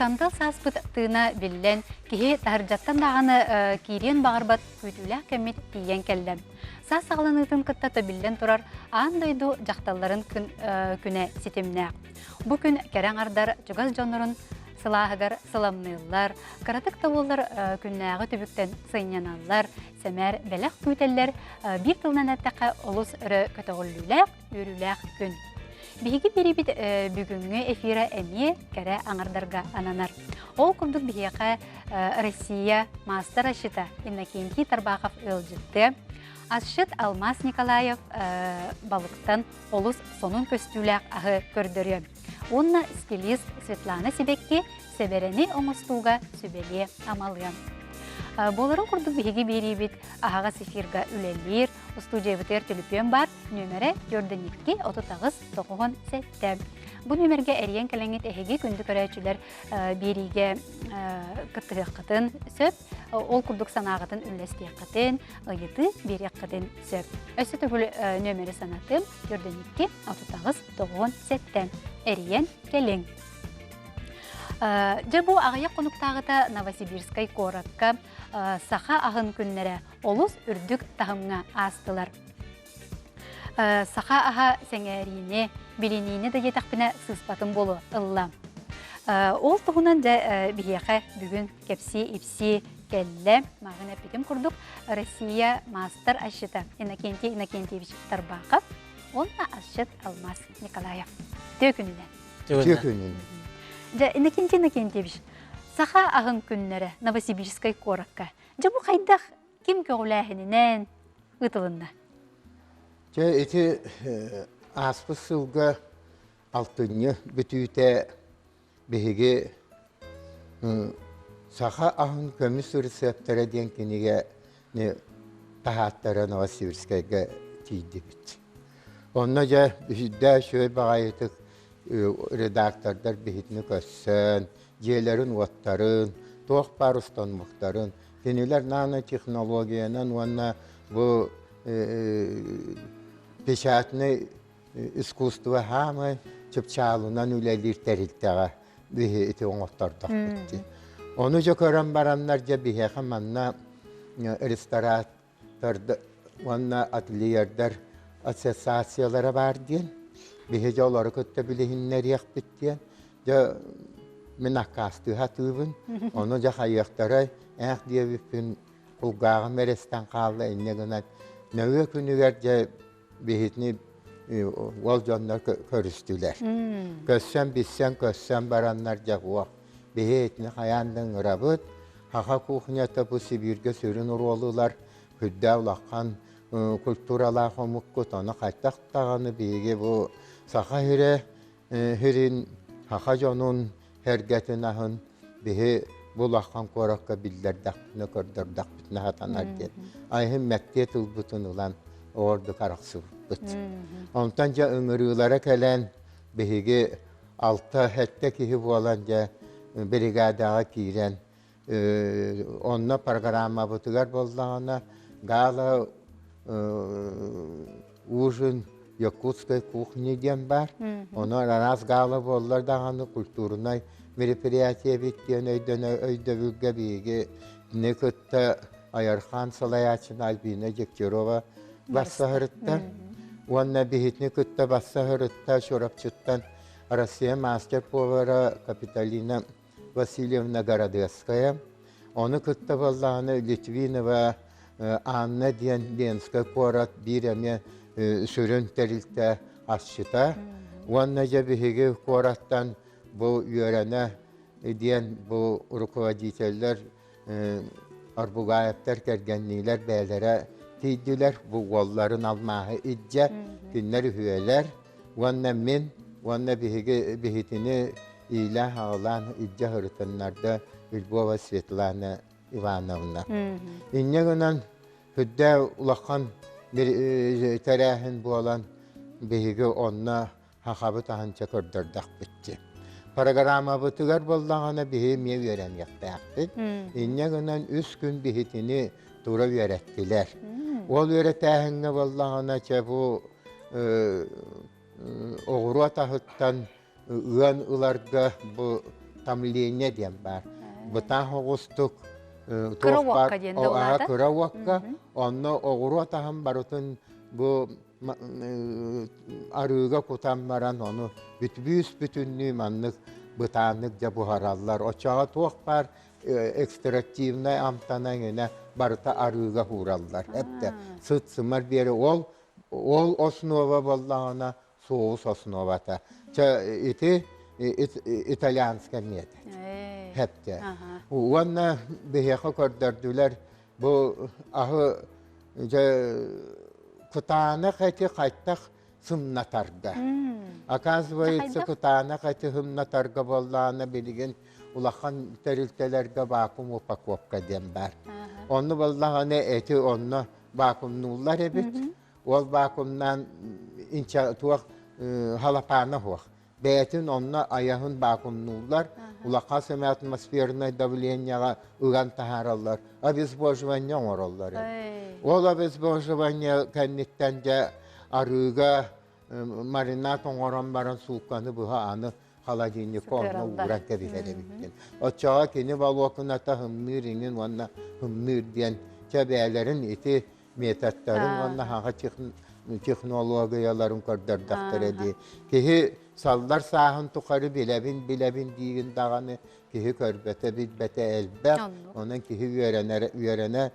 Сандал сааспыт тыына биллэн, киһи таһырдьаттан даҕаны киириэн баҕарбат күүтүүлээх кэммит тиийэн кэллэ. Саас саҕаланыытын кытта төбүллэн турар аан дойду дьахталларын күнэ ситимнээх. Бу күн кэрэ аҥардар чугас дьоннорун сылааһыгар сыламныыллар, кыратык да буоллар күннээҕи түбүктэн сынньаналлар, сэмээр бэлэх күүтэллэр, биир тылынан эттэххэ олус өрө көтөҕүллүүлээх, үөрүүлээх күн. Биһиги биэрибит бүгүҥҥү эфира эмиэ кэрэ аҥардарга ананар. Ол курдук биһиэхэ Россия маастар асчыта Иннокентий Тарбахов ыалдьытты. Асчыт Алмаз Николаев балыктан олус сонун көстүүлээх аһы көрдөрүө. Уонна стилист Светлана Сибэкки сэбэрэни оҥостууга сүбэлиэ амалыа. Буоларын курдук биһиги биэриибит аһаҕас эфирга үлэлиир, устуудьуйабытыгар түлүпүөн баар, нүөмэрэ 42 38 97. Бу нүөмэргэ эрийэн кэлэҥҥит эһиги күндү көрөөччүлэр биэриигэ кыттыһыаххытын сөп, ол курдук санааҕытын үллэстиэххитин, ыйытыы биэриэххитин сөп. Өссө төгүл нүөмэри санатыым 42 38 97. Эрийэн кэлиҥ. Дьэ бу аҕыйах хонуктааҕыта Новосибирскай куоракка саха аһын күннэрэ олус үрдүк таһымҥа аастылар. Саха аһа сэҥээриини, билиниини да диэтэхпинэ сыыспатым буолуо ылла. Ол туһунан дьэ биһиэхэ бүгүн кэпсии-ипсии кэллэ. Мааҕын эппитим курдук Россия маастар асчыта Иннокентий Иннокентьевич Тарбахов уонна асчыт Алмаз Николаев. Үтүө күнүнэн! Үтүө күнүнэн! Дьэ, Иннокентий Иннокентьевич, саха аһын күннэрэ Новосибирскай куоракка. Дьэ, бу хайдах ким көҕүлээһининэн ыытылынна? Дьэ, ити ааспыт сылга алтынньы бүтүүтэ биһиги Саха аһын көмүс ырысыаптара диэн кинигэни таһааттара Новосибирскайга тиийдибит. Онно дьэ үһүйдээх үчүгэй баҕайытык редактордар биһитини көрсөн, дьиэлэрин-уоттарын, туох баар установкаларын, кинилэр нанотехнологиянан уонна бу печатный искусство хаамай чыпчаалынан үлэлиир тэрилтэҕэ биһи ити оҥоттордохпут дии. Ону дьэ көрөн бараннар дьэ биһиэхэ манна рестораттар уонна ательердар ассоциациялара баар диэн биһи дьэ олору кытта билиһиннэриэхпит диэн дьэ мин аккаастыы сатыыбын ону дьэ хайыахтарай ээх диэбиппин кулгааҕым эрэстэн хаалла инньэ гынан нөҥүө күнүгэр дьэ биһитини уол дьоннор көрүстүлэр. Көрсөн билсэн көрсөн бараннар дьэ уох биһи итини хайаан да ыҥырабыт. Саха кухнята бу Сибииргэ сүрүн оруолу ылар үрдээх улахан культуралаах омуккут. Ону хайдах даҕаны биһиги бу саха сирэ Сирин саха дьонун сэргэтин аһын биһи бу улахан куоракка биллэрдэхпитинэ, көрдөрдөхпүтүнэ сатанар диэн айһын мэктиэ тылбытын ылан ордук арахсыбыппыт. Онтон дьэ ыҥырыылара кэлэн биһиги алта-сэттэ киһи буолан дьэ бригадаҕа киирэн онно программабытыгар буоллаҕына гала ужин якутской кухни диэн баар. Онон араас гала буоллар даҕаны культурнай мероприятие эбит диэн өйдөбүлгэ биһиги ини кытта Айархан салайааччыны Альбина Дегтярева барсаһырыттан уонна биһитини кытта барсаһырытта Чурапчыттан Россия мастер-повара Капиталина Васильевна Городецкая. Ону кытта буоллаҕына Литвинова Анна диэн Ленскэй куорат биир эмиэ сүрүн тэрилтэ асчыта. Уонна дьэ биһиги куораттан бу үөрэнэ диэн бу руководителлэр Арбугаевтар кэргэнниилэр бэйэлэрэ тиийдилэр. Бу уолларын алмааһы илдьэ кинилэр үһүөлэр. Уонна мин уонна биһиги биһитини иилээн-аҕалаан илдьэ сырытыннарда Львова Светлана Ивановна. Инньэ гынан сүрдээх улахан тэрээһин буолан биһиги онно сахабыт аһынча көрдөрдөхпүт дии. Программабытыгар буоллаҕына биһи эмиэ үөрэниэхтээхпит. Инньэ гынан үс күн биһитини тура үөрэттилэр. Ол үөрэтээһиҥҥэ буоллаҕына чэ бу оҕуруот аһыттан ыан ыларга бу томление диэн баар. Бытаан оҕустук Кыра туох баар уокка диэн да улаата. Кыра уокка онно оҕуруот аһын барытын бу арыыга кутан баран ону бүтбүүс бүтүннүү маннык бытааннык дьэ буһараллар. Оччоҕо туох баар экстрактивнай амтана эҥинэ барыта арыыга уураллар. Эптэ сыт-сымар биэри ол ол основа буоллаҕына соус основата. Чэ ити итальянскай метод. Хепте. Уонна биһиэхэ көрдөрдүлэр бу аһы дьэ кытаанах эти хайтах сымнатарга. Оказывается, кытаанах эти сымнатарга буоллаҕына билигин улахан тэрилтэлэргэ вакуум упаковка диэн баар. Онну буоллаҕына эти онно вакуумнууллар эбит. Ол вакуумнаан инча туох халапаана суох. Бэйэтин онно айаһын вакуумнууллар, улахан сэмэ атмосфернай давлениеҕа ыган таһаараллар, обезвоживание оҥороллор. Ол обезвоживание кэнниттэн дьэ арыыга маринад оҥорон баран суукканы быһа аны холодильникка онно ууран кэбиһэр эбиккин. Оччоҕо кини волокуната һымныыр иҥин уонна һымныыр диэн чэ бэйэлэрин ити методтарын уонна хаҥа технологияларын көрдөрдөхтөрө дии. Киһи саллар сааһын тухары билэбин билэбин диигин даҕаны киһи көрбөтө билбэтэ элбэх. Онон киһи үөрэнэр үөрэнэ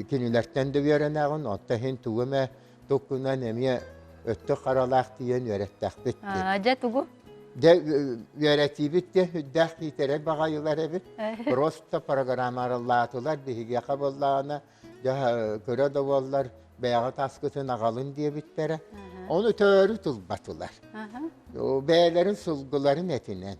кинилэртэн да үөрэнэҕин, оттон иһин тугу эмэ туккунан эмиэ өттө харалаах тиийэн үөрэттэхпит дии. Дьэ тугу? Дьэ үөрэтиибит диэн үрдээх киитэрэй баҕайылар эбит. Просто программаралаатылар биһигиэхэ буоллаҕына дьэ көрө да буоллар бэйэҕит аскытын аҕалын диэбиттэрэ. Ону төөрү тылбатылар. Бэйэлэрин сылгыларын этинэн,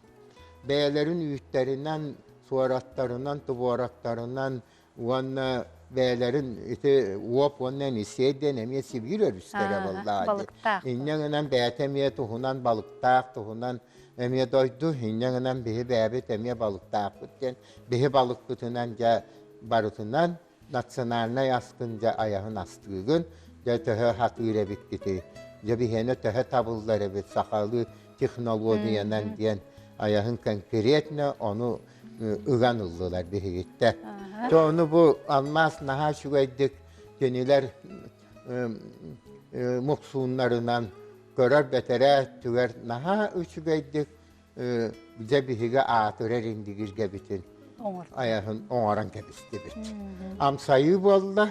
бэйэлэрин үүттэринэн, суораттарынан, тубуорактарынан уонна бэйэлэрин ити уоп уонна Енисей диэн эмиэ Сибиир өрүстэрэ буоллаҕа дии. Инньэ гынан бэйэтэ эмиэ туһунан балыктаах, туһунан эмиэ дойду, инньэ гынан биһи бэйэбит эмиэ балыктаахпыт диэн биһи балыкпытынан дьэ барытынан национальнай аскын дьэ айаһын астыыгын, дьэ төһө хатыыр эбиккитий, дьэ биһиэнэ төһө табыллар эбит сахалыы технологиянан диэн айаһын конкретно ону ыган ыллылар биһигиттэ. То ону бу алмаас наһаа үчүгэйдик кинилэр муксууннарынан көрөр бэтэрээ өттүгэр наһаа үчүгэйдик дьэ биһиги аатырар индигиргэбитин айаһын оҥорон кэбистибит. Амсайыы буолла,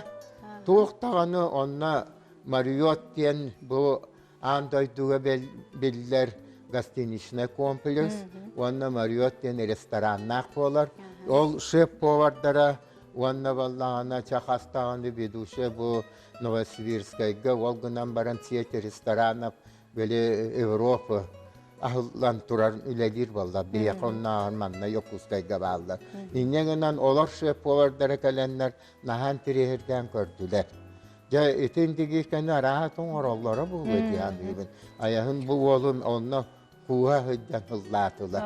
туох даҕаны онно Мариот диэн бу аан дойдуга биллэр гостиничный комплекс уонна Мариот диэн рестораннаах буолар. Ол шеф-повардара уонна баллаҕана чахастаҕаны ведущая бу Новосибирскайга ол гынан баран сеть ресторанов били Европа аһыллан турар үлэлиир буолла. Биһиэхэ оннооҕор манна Якутскайга бааллар. Инньэ гынан олор шеф-повардара кэлэннэр наһаа интириэһиргээн көрдүлэр. Дьэ, ити индигииркэни арааһа оҥороллоро буолуо дии саныыбын. Айаһын бу уолун онно кууһа сылдьан ыллаатылар.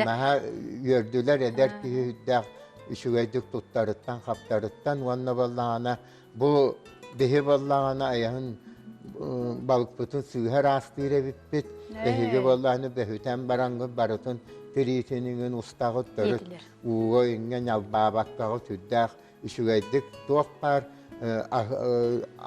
Наһаа үөрдүлэр эдэр киһи үрдээх үчүгэйдик туттарыттан-хаптарыттан уонна буоллаҕына бу биһи буоллаҕына айаһын балыкпытын сыыһа ыраастыыр эбиппит. Эһиги буоллаҕына бөһүтэн бараҥҥыт барытын тириитин устаҕыт төрүт ууга иҥҥэ ньалбаабаккаҕыт сүрдээх үчүгэйдик туох баар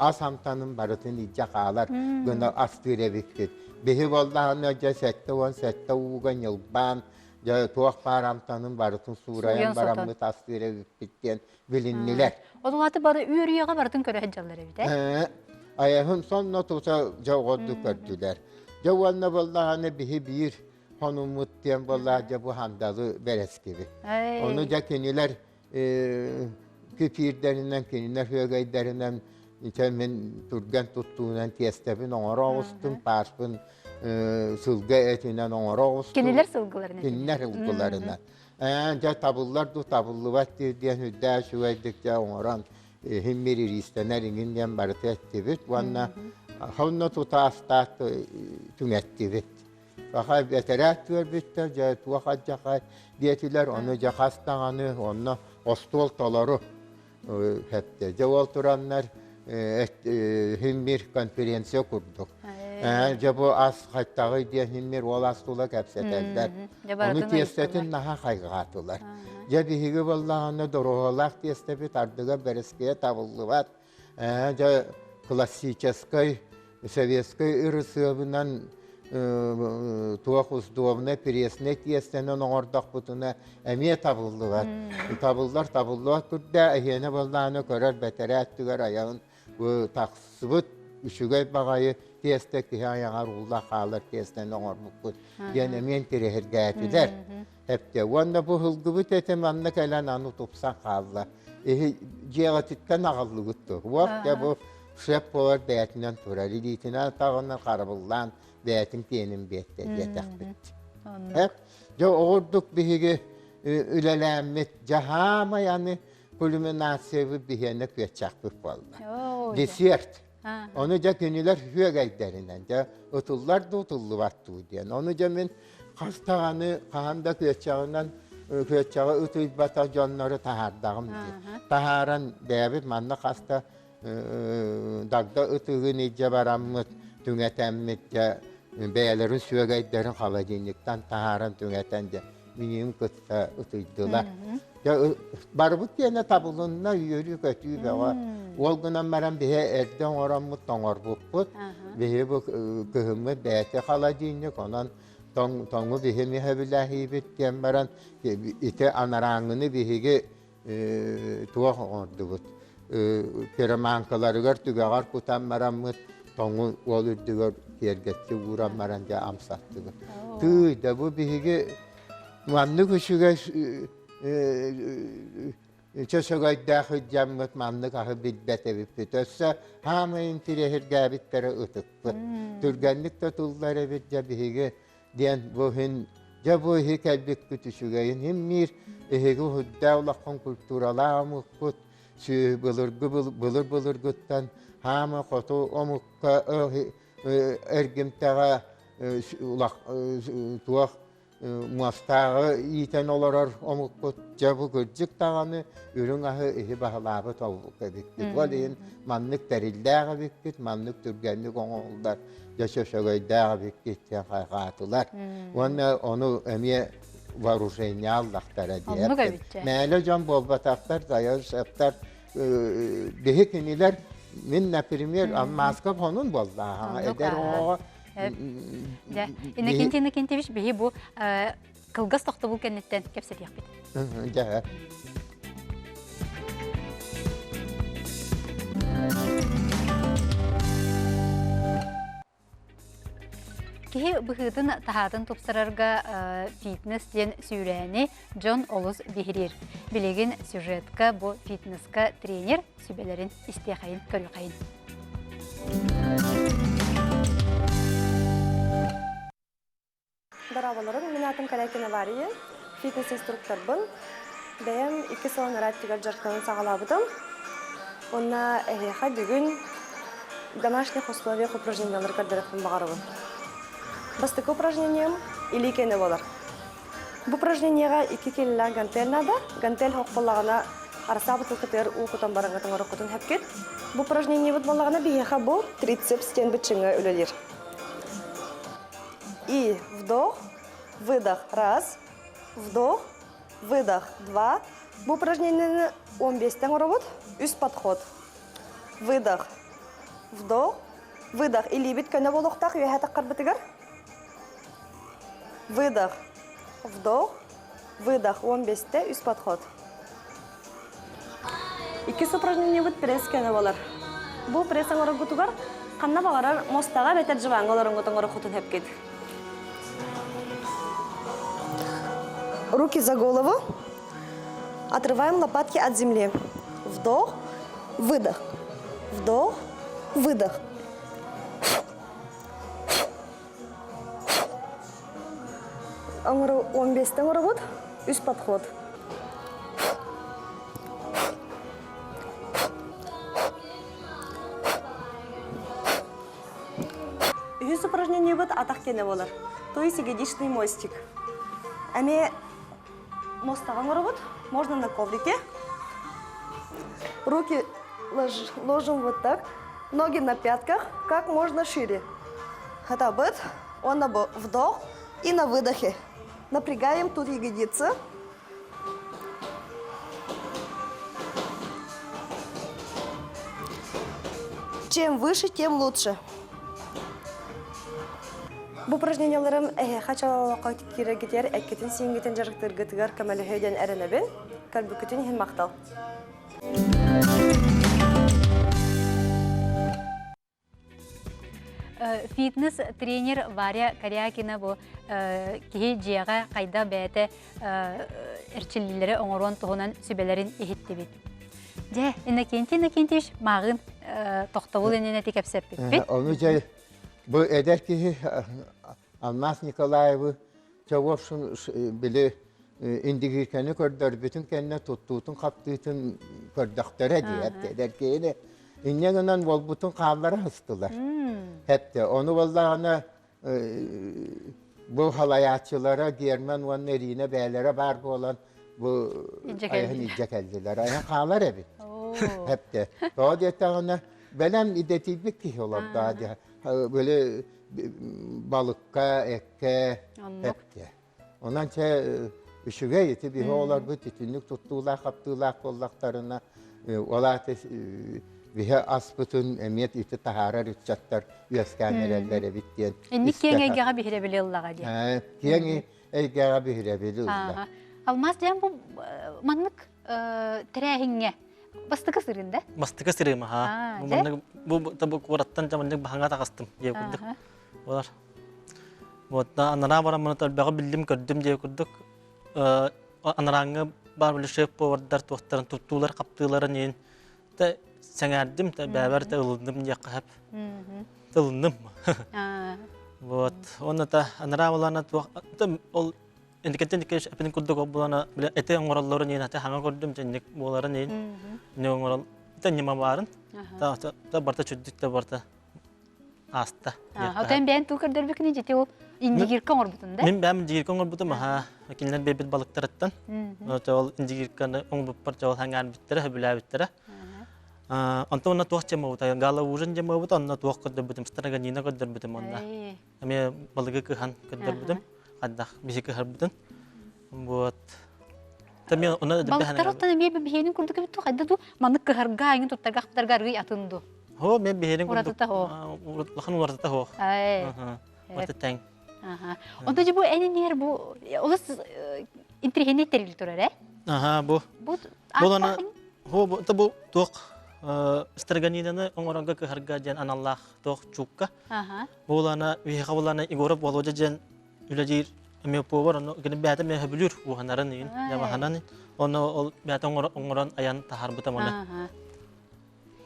ас амтанын барытын илдьэ хаалар гына астыыр эбиккит. Биһи буоллаҕына дьэ 77 ууга ньылбаан дьэ туох баар амтанын барытын суурайан бараммыт астыыр эбиппит диэн билиннилэр. Ол бары үөрүйэҕэ барытын көрө сылдьаллар эбит ээ. Айаһын сонно тута дьэ оҕордук көрдүлэр. Дьэ уонна буоллаҕына биһи биир хонуммут диэн буоллаа дьэ бу хандалы бэрэскибит. Ону дьэ кинилэр кипиирдэринэн, кинилэр үөгэйдэринэн ичэ мин түргэн туттуунан тиэстэбин оҥоро оҕустум, пааспын сылга этинэн оҥоро оҕустум. Кинилэр сылгыларынан. Кинилэр сылгыларынан. Дьэ табыллар дуу, табыллыбат дии диэн үрдээх үчүгэйдик дьэ оҥорон иһин ириистэнэр иҥин диэн барыта эттибит уонна сонно тута астаат түҥэттибит. Саха бэтэрээт түөрбүттэр, дьэ туох алдьархай диэтилэр, ону дьэ хас даҕаны онно остуол толору хэптэ. Дьэ ол тураннар химмир конференция курдук. Дьэ бу ас хайтаҕый диэн иһиммир уол ас тула кэпсэтэллэр. Ону тиэстэтин наһаа хайҕаатылар. Дьэ биһиги буоллаҕына доруоһалаах тиэстэбит ардыгар бэрэскиэ табыллыбат. Дьэ классическай советскай ырысыабынан туох уздуобунай преснай тиэстэнэн оҥордохпутуна эмиэ табыллыбат. Табыллар табыллыбат турда эһиэнэ буоллаҕына көрөр бэтэрээ өттүгэр айаҕын бу тахсыбыт үчүгэй баҕайы тиэстэ киһи айаҕар уулла хаалар тиэстэни оҥорбуккут диэн эмиэ интириэһиргээтилэр. Эптэ уонна бу һылгыбыт этэ манна кэлэн аны тупсан хаалла. Иһи дьиэҕититтэн аҕаллыгыт дуо? Уох дьэ бу шеф буолар бэйэтинэн турар, илиитинэн атаҕынан харабыллаан бэйэтин киэнин биэттэ диэтэхпит. Эп дьэ оҕурдук биһиги үлэлээммит дьаһаамай аны кульминациябыт биһиэнэ күөччэхпит буолла. Десерт. Ону дьэ кинилэр үөгэйдэринэн дьэ ытыллар дуу ытыллыбат дуу диэн. Ону дьэ мин хас даҕаны хаһан да күөччэҕинэн күөччэҕи ытыйбатах дьоннору таһаардаҕым дии. Таһааран бэйэбит манна хас да дагда ытыгын илдьэ бараммыт түҥэтэммит дьэ бэйэлэрин сүөгэйдэрин холодильниктан таһааран түҥэтэн дьэ миниин кытта ытыйдылар. Дьэ барыбыт диэнэ табылынна үөрүү-көтүү бөҕө. Ол гынан баран биһи эрдэ оҥороммут тоҥорбуппут. Биһи бу кыһыммыт бэйэтэ холодильник, онон тоҥу биһи миһэбилэһиибит диэн баран ити анарааҥҥыны биһиги туох оҥордубут пироманкаларыгар түгэҕэр кутан бараммыт тоҥу уол үрдүгэр киэргэччи ууран баран дьэ амсаттыбыт. Тыый да бу биһиги маннык үчүгэй чөчөгөйдөөх ыдьаммыт маннык аһы билбэт эбиппит. Өссө хаамай интириэһиргээбиттэрэ ытыкпыт. Түргэнник да туллар эбит дьэ биһиги диэн бу иһин дьэ бу иһи кэлбиккит үчүгэйин иһин эһиги уһудда улахан культуралаах омуккут былыргы былыр былыргыттан хаама хоту омукка эргимтэҕэ туох муостааҕы иитэн олорор омукпут дьэ бу кырдьык даҕаны үрүҥ аһы иһи баһылаабыт омук эбикпит. Ол иһин маннык тэриллээх эбикпит, маннык түргэнник оҥоһуллар дьэ сөсөгөйдөөх эбиккит диэн хайҕаатылар. Уонна ону эмиэ вооружение аллахтара диэн. Мээлэ дьон буолбатахтар, дайар-саптар биһи кинилэр мин, например, алмааска хонун буоллааҕа эдэр оҕоҕо Дьэ, Иннокентий Иннокентьевич, биһи бу кылгас тохтобул кэнниттэн кэпсэтиэхпит. Дьэ. Киһи быһыытын таһаатын тупсарарга фитнес диэн сүүрээни дьон олус биһириир. Билигин сюжетка бу фитнеска тренер сүбэлэрин истиэхэйин, көрүөхэйин. Дорооболорун, мин аатым Корякина Вария, фитнес-инструкторбын. Бэйэм икки сыл анараа өттүгэр дьарыктанан саҕалаабытым. Уонна эһиэхэ бүгүн домашних условиях упражнениялары көрдөрүөхпүн баҕарабын. Бастакы упражнением илии кэнэ буолар. Бу упражнениеҕа икки килэлээх гантель наада. Гантель хоқ буоллаҕына арасаа бытылкатыгар уу кутан бараҥҥытын ороххутун хэпкит. Бу упражнениебыт буоллаҕына биһиэхэ бу трицепс диэн быччыҥҥа үлэлиир. И вдох, выдох, раз, вдох, выдох, два. Бу упражнениени 15-тен оробут, үс подход. Выдох, вдох, выдох. Илиибит көнө буолуохтаах үөһэ таххарбытыгар. Выдох, вдох, выдох. 15-те үс подход. Иккис упражнениебыт пресс көнө болар. Бу пресс оҥороргутугар ханна баҕарар муостаҕа эбэтэр дьыбааҥҥа олороҥҥут оҥороххутун сөпкүт. Руки за голову. Отрываем лопатки от земли. Вдох, выдох. Вдох, выдох. Оҥору 15-те оҥоробут, үс подход. Үһүс упражнениебыт атах кэнэ буолар. То есть ягодичный мостик. Эмиэ мостаҕа оҥоробут. Можно на коврике. Руки ложим вот так. Ноги на пятках, как можно шире. Хатабыт. Уонна бу вдох и на выдохе. Напрягаем тут ягодицы. Чем выше, тем лучше. Бу упражненияларым эһиэхэ чалалака киирэргитигэр эккитин сииҥҥитин дьарыктыыргытыгар көмөлөһүө диэн эрэнэбин. Көрбүккүтүн иһин махтал. Фитнес-тренер Варя Корякина бу киһи дьиэҕэ хайдах бэйэтэ эрчиллиилэри оҥоруон туһунан сүбэлэрин иһиттибит. Дьэ, Иннокентий Иннокентьевич мааҕын тохтобул иннинэ ити кэпсэппиппит. Ону дьэ, бу эдэр киһи Алмаз Николаевы чэ, в общем, били индигиркэни көрдөрбүтүн кэннэ туттуутун-хаптыытын көрдөхтөрө дии эдэр киһини инньэ гынан буолбутун хааллара сыстылар. Хэттэ ону буоллаҕына бу халайааччылара Герман уонна Ирина бээлэрэ баар буолан бу айаһын илдьэ кэллилэр. Айан хаалар эбит. Хэптэ. Тоҕо диэтэҕинэ бэлэм идэтийбит киһи олордоо дии. Били балыкка, эккэ, эпкэ. Онон чэ үчүгэй ити биһи оҕолорбут итинник туттуулаах-хаптыылаах буоллахтарына, ол аата биһи аспытын эмиэ ити таһаарар ыччаттар үөскээн эрэллэр эбит диэн. Инник киэҥ эйгэҕэ биһирэбили ыллаҕа диэн. Киэҥ эйгэҕэ биһирэбили ылла. Алмаас диэн бу маннык тэрээһиҥҥэ Бастакы сырыын да? Бастакы сырыым аха. Бу маннык бу бу куораттан маннык баһаҥа таҕыстым диэ курдук. Болар. Вот анараа баран маны элбэҕи биллим көрдүм диэ курдук. Анарааҥҥа баар били шеф повардар туохтарын туттуулар хаптыыларын иин та сэҥээрдим та бэбэр та ылынным диэххэ хөп. Ылынным. Вот. Онно та анараа болана туох ол Инникиттэн эпин курдук буолана бile эти оҥороллорун иин аты хаҥа көрдүм дьэнник буоларын иин не оҥорол та ньыма баарын та та барта чүддүк та барта ааста. Отон бэйэн туу көрдөрбүкүнү жити ол индигирка оҥорбутун да? Мин бэйэм индигирка оҥорбутум аха кинилэр биэрбит балыктарыттан ол индигирканы оҥорбуппар ол хаҥаарбыттара хөбүлээбиттэрэ. Онтон онно туох дьамабыт гала ужин дьамабыт онно туох көрдөрбүтүм строганина көрдөрбүтүм онно. Эмиэ балыгы кыһан көрдөрбүтүм. Хайдах биһи кыһарбытын. Вот. Тамия она Балыктар оттон эмиэ биһиэнин курдук эбит хайда ду маннык кыһарга иҥин туттарга ахтарга аргый атын ду. Хо мен биһиэнин курдук. Уратыта хо. Улахан уратыта хо. Уратыта тэҥ. Онто же бу энинер бу олус интриһини тэрил турар э? Аха бу. Бу Бу ана хо бу бу туох строганинаны оҥорорго кыһарга диэн аналлаах туох чуукка. Буолана биһиэхэ буолана Егоров Володя диэн үлэлиир эмиэ повар ону гини бэйэтэ эмиэ сөбүлүүр уһанарын иин дьамаһанан ону ол бэйэтэ оҥорон айан таһаарбытым оны.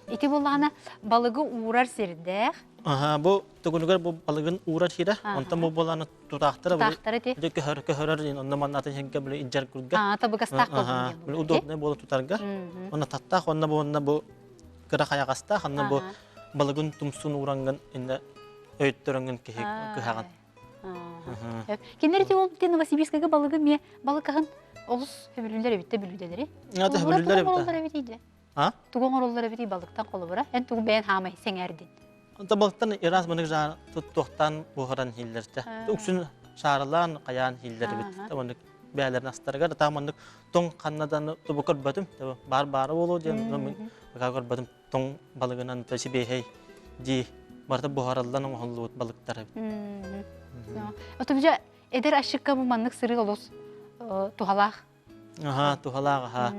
Ити буоллаҕына балыгы уурар сирдээх. Аха бу тугунугар бу балыгын уурар сирэ онтон бу буолана тутаахтара тутаахтара ити көһөр көһөрөр иин онно манна атын сиргэ били иджар курга. Аа табыгастаах болдун диэн. Били удобный буола тутарга. Онно таттаах онно бу онно бу кыра хайаҕастаах онно бу балыгын тумсун уураҥҥын иннэ өйттөрөҥҥүн киһи кыһаҕын. Кинилэр ити ол Новосибирскайга балыгы эмиэ балык аһын олус сөбүлүүллэр эбит да бүлүүдэлэри. Ата сөбүлүүллэр эбит. Эбит да. А? Тугу оҥороллор эбитий балыктан холобура? Эн тугу бэйэн хаамай сэҥээрдин? Онто балыктан ыраас манык жаар туттуохтаан буһаран иһиллэртэ. Үксүн шаарылаан хайаан иһиллэр эбит. Маннык бээлэрин астарыгар та маннык тоҥ ханнадан тубу көрбөтүм. Баар баара буолуо диэн көрбөтүм. Тоҥ балыгынан сибиэһэй дии барыта буһарыллан оҥоһуллубут балыктар эбит. Отубжа эдэр ашыкка бу маннык сырыы олус туһалаах. Аха, туһалаах аха.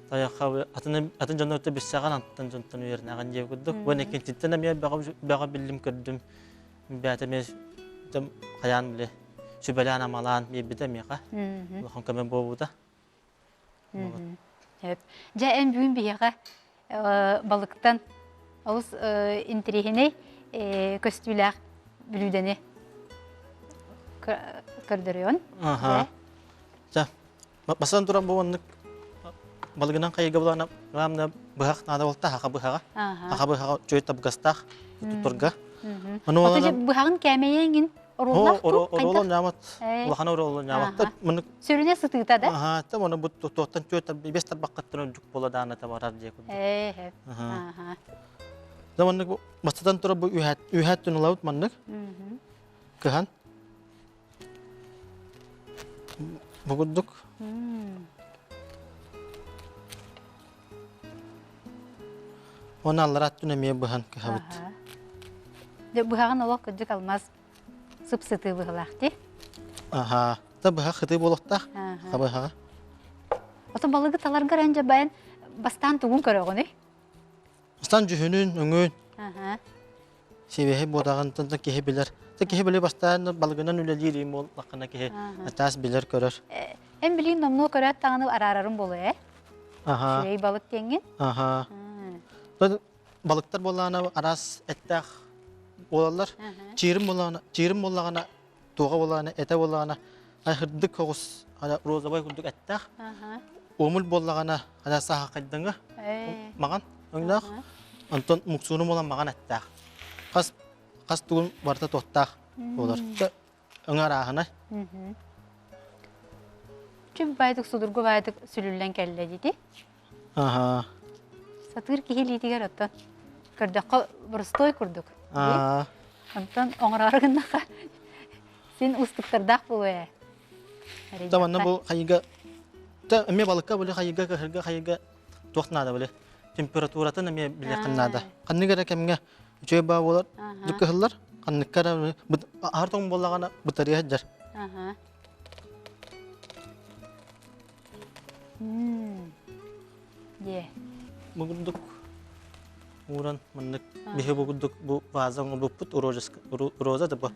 Тайахха атын атын дьоннорто билсэҕин антан дьонтон үөрэнэҕин диэ курдук. Уонна иккинчиттэн эмиэ бөҕө биллим көрдүм. Бэйэтэ эмиэ хайаан били сүбэлээн амалаан биэрбитэ миэхэ. Улахан көмө буолбута. Дьэ, эн бүгүн биһиэхэ балыктан олус интэриэһинэй көстүүлээх бүлүүдэни көрдөрүөн. Аха. Ча, бастан туран бу оннук балыгынан хайыга булана главное быһах наада болта хаха быһаҕа. Хаха быһаҕа чөй табыгастаах туттарга. Ону быһаҕын кээмэйэҥин Оруоллаах дуу? Оруолун ньаамат. Улахан оруолун ньаамат. Муну Сүрүнэ сытыыта да? Аха, та муну бу туохтан түөрт бес тарбаххаттан үрдүк буола даана табарар дии курдук. Ээ, аха. Да маннык бастатан турар бу үһэт үһэт түн ылабыт маннык. Кыһан. Бу курдук. Уонна аллара аттын эмиэ быһан кыһабыт. Дьэ быһаҕын олох кырдьык алмаз сып-сытыы быһылаах дии. Аха. Та быһах хытыы буолуохтаах. Хабыһаҕа. Отон балыгы таларгар эн дьэ байан бастаан тугун көрөҕүнүй? Бастаан дьүһүнүн, өҥүн. Сибиэһэй буотаҕын киһи билэр. Киһи били бастаан балыгынан үлэлиир им буоллаххына киһи атаас билэр көрөр. Эн билигин номнуо көрөөт даҕаны араарарым буолуо ээ? Аха. Үчүгэй балык диэҥҥин? Аха. Балыктар буоллаҕына араас эттээх буолаллар. Чиирим буоллаҕына, чиирим буоллаҕына, туоҕа буоллаҕына, этэ буоллаҕына, айхырдык соҕус розовай курдук эттээх. Уомул буоллаҕына, ана саһахайдыҥы маҕан өҥнөөх. Онтон муксууну буолан маҕан эттээх. Хас хас тугун барыта туохтаах буолар. Өҥө арааһынай. Чүм баайдык судургу баайдык сүлүллэн кэллэ дии. Аха. Сатыыр киһи илиитигэр оттон көрдөххө боростуой курдук. Аа. Онтон оҥороору гыннаха син уустуктардаах буолуо ээ. Та манна бу хайыга та эмиэ балыкка били хайыга кыһырга хайыга туох наада били температуратын эмиэ билиэххин наада. Ханнык эрэ кэмҥэ үчүгэй баа буолар кыһыллар ханныкка эрэ аһар тоҥ буоллаҕына бытарыйа сылдьар. Дьэ. Бу курдук ууран маннык биһи бу курдук бу ваза оҥорбуппут роза да бу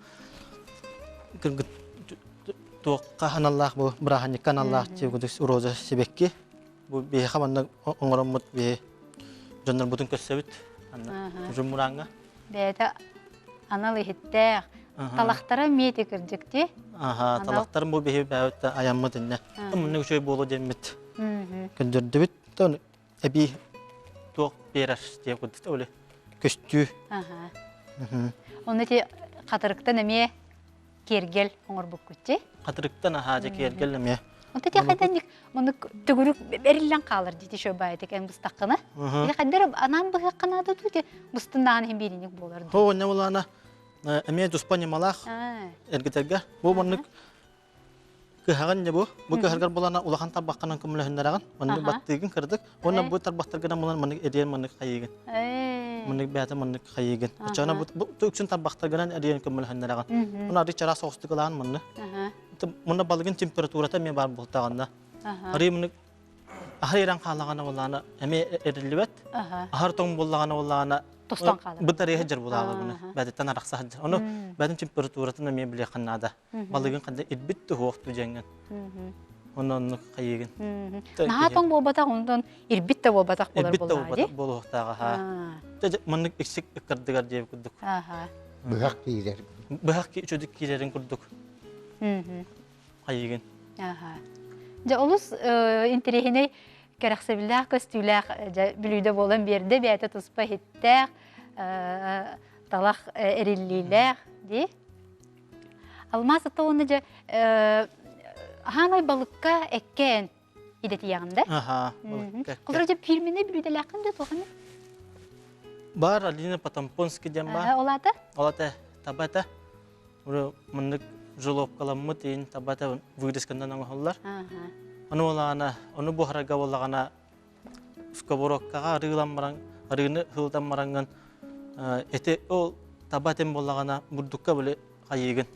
кыргыт туохха аналлаах бу бырааһынньыкка аналлаах курдук роза сибэкки бу биһиэхэ манна оҥороммут биһи дьоннорбутун көрсөбүт анна мурааҥҥа Бэйэтэ анал иһиттээх. Талахтара эмиэ ити кырдьык дии. Аха, талахтарым бу биһи бэйэбит айаммыт иннэ. Муннук үчүгэй буолуо диэммит. Көрдөрдүбүт. Тон эбии туох биэрэр диye курдук оле көстүү. Аха. Онно ити хатырыктан эмиэ киэргэл оҥорбуккут дии. Хатырыктан аһаа дьэ киэргэл эмиэ. Онто ти хайданник маннык төгүрүк эриллэн хаалар дии шо баайтык эн быстаххына. Или хайдар анаан быһыаххына да тути быстыннаан иһин биириник буолар. Хо онне булаана эмиэ туспа ньымалаах эргитэргэ. Бу маннык кыһаҕын дьэ бу. Бу кыһаргар булана улахан тарбаххынан көмөлөһүннэрэҕин. Маннык баттыыгын кырдык. Уонна бу тарбахтаргынан булан маннык эриэн маннык хайыыгын. Маннык бэйэтэ маннык хайыыгын. Оччоҕуна бу үксүн тарбахтаргынан эриэн көмөлөһүннэрэҕин. Уонна арыы чараас соҕустук ылаан манны. Мунна балыгын температурата эмиэ баар буолтаҕына. Арыы муну аһар ирэн хаалаҕына буоллаҕына эмиэ эриллибэт. Аһар тоҥ буоллаҕына буоллаҕына тостон хаалар. Бытарыйа сылдьар буолаҕа буну. Бэдиттэн арахса сылдьар. Ону бэдин температуратын эмиэ билиэххин наада. Балыгын ханна ирбит туһуох тудьэҥҥин. Онно оннук хайыгын. Наһаа тоҥ буолбатах, онтон ирбит да буолбатах буолар Ирбит да буолбатах буолуохтааҕа. Маннык иксик ыккардыгар диэбит курдук. Быһах киирэр. Быһах үчүдүк киирэрин курдук. Хайыгын. Дьэ олус интэриэһинэй кэрэхсэбиллээх көстүүлээх дьэ бүлүүдэ буолан биэрдэ бэйэтэ туспа иһиттээх талах эриллиилээх дии Алмаас ата уонна дьэ хаамай балыкка эккээн идэтийэҕин да? Аха, балыкка. Холобура дьэ фирменный бүлүүдэлээххин да туоханы? Бар Алина Потомпонский диэн бар. Ол аата? Ол аата таба этэ. Маннык жиловкаламмыт иин таба этэ вырезканан оҥоһуллар. Ону олаана, ону буһарарга буоллаҕына сковородкаҕа арыылан баран, арыыны ыһылытан бараҥҥын эти ол таба этин буоллаҕына бурдукка били хайыыгын.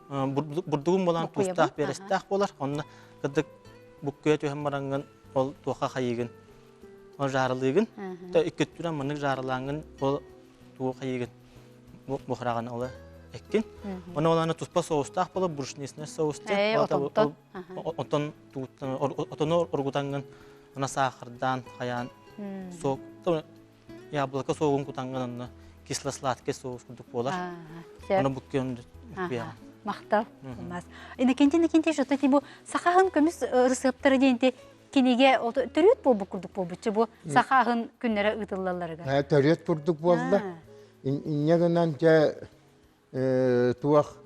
Бурдугун буолан туустаах, биэрэстээх буолар. Онно кырдык буккуйа түһэн бараҥҥын ол туохха хайыыгын. Ол жаарылыыгын. То икки өттүнэн маннык жаарылааҥҥын ол тугу хайыыгын бухараҕын ол эккин. Оны ол аны туспа соустаах буолар, брушнисный соус диэн. Отон отону оргутаҥҥын ана саахардаан хайаан сок яблоко согун кутаҥҥын онно кисло-сладкий соус курдук буолар. Ону буккуйан буккуйаҕын. Махтал. Иннокентий Иннокентьевич, ото ти бу сахаһын көмүс ырысыаптара диэн ти кинигэ төрүт буолбут курдук буолбуччу бу сахаһын күннэрэ ыытыллалларыгар. Төрүт курдук буолла. Инньэ гынан дьэ туох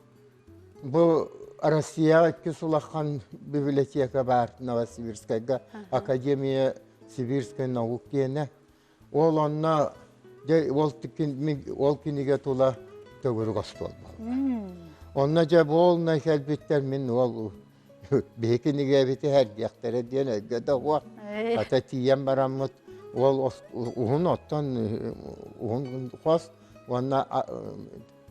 бу Россияҕа иккис улахан библиотека баар Новосибирскайга Академия сибирской наук диэнэ. Ол онно дьэ ол ол кинигэ тула төгүрүк остуол буолла. Онно дьэ буолунай кэлбиттэр мин уол биһи кинигэбити эрдиэхтэрэ диэн өйгө да уох. Хата тиийэн бараммыт уол уһун оттон уһун хос уонна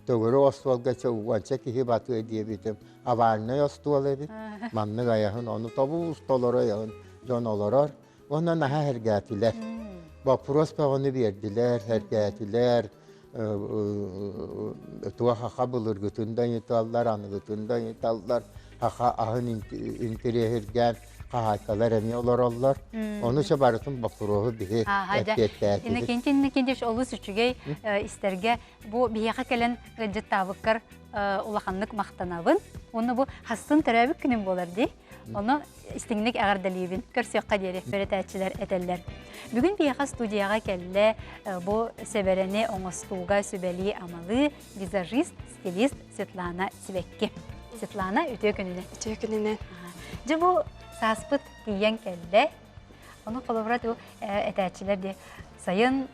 төгүрүк остуолга уонча киһи батыа диэбитим овальнай остуол эбит. Маннык айаһын ону тобуус толору айаһын дьон олорор. Уонна наһаа сэргээтилэр. Боппуруос бөҕөнү биэрдилэр, сэргээтилэр. Туох саха былыргытын да ыйыталлар, аныгытын да ыйыталлар. Саха аһын интэриэһиргээн хаһаайкалар эмиэ олороллор. Ону чэ барытын боппуруоһу биһи эппиэттээтибит. Иннокентий Иннокентьевич олус үчүгэй истэргэ бу биһиэхэ кэлэн ыалдьыттаабыккар улаханнык махтанабын. Уонна бу хастын төрөөбүт күнүм буолар дии. Ону истиҥник эҕэрдэлиибин. Көрсүөххэ диэри үөрэтээччилэр этэллэр. Бүгүн биһиэхэ студияҕа кэллэ бу сэбэрэни оҥостууга сүбэлии-амалыы визажист, стилист Светлана Сибэкки. Светлана, үтүө күнүнэн. Үтүө күнүнэн. Дьэ бу сааспыт тиийэн кэллэ. Ону холобура ту этээччилэр дии сайын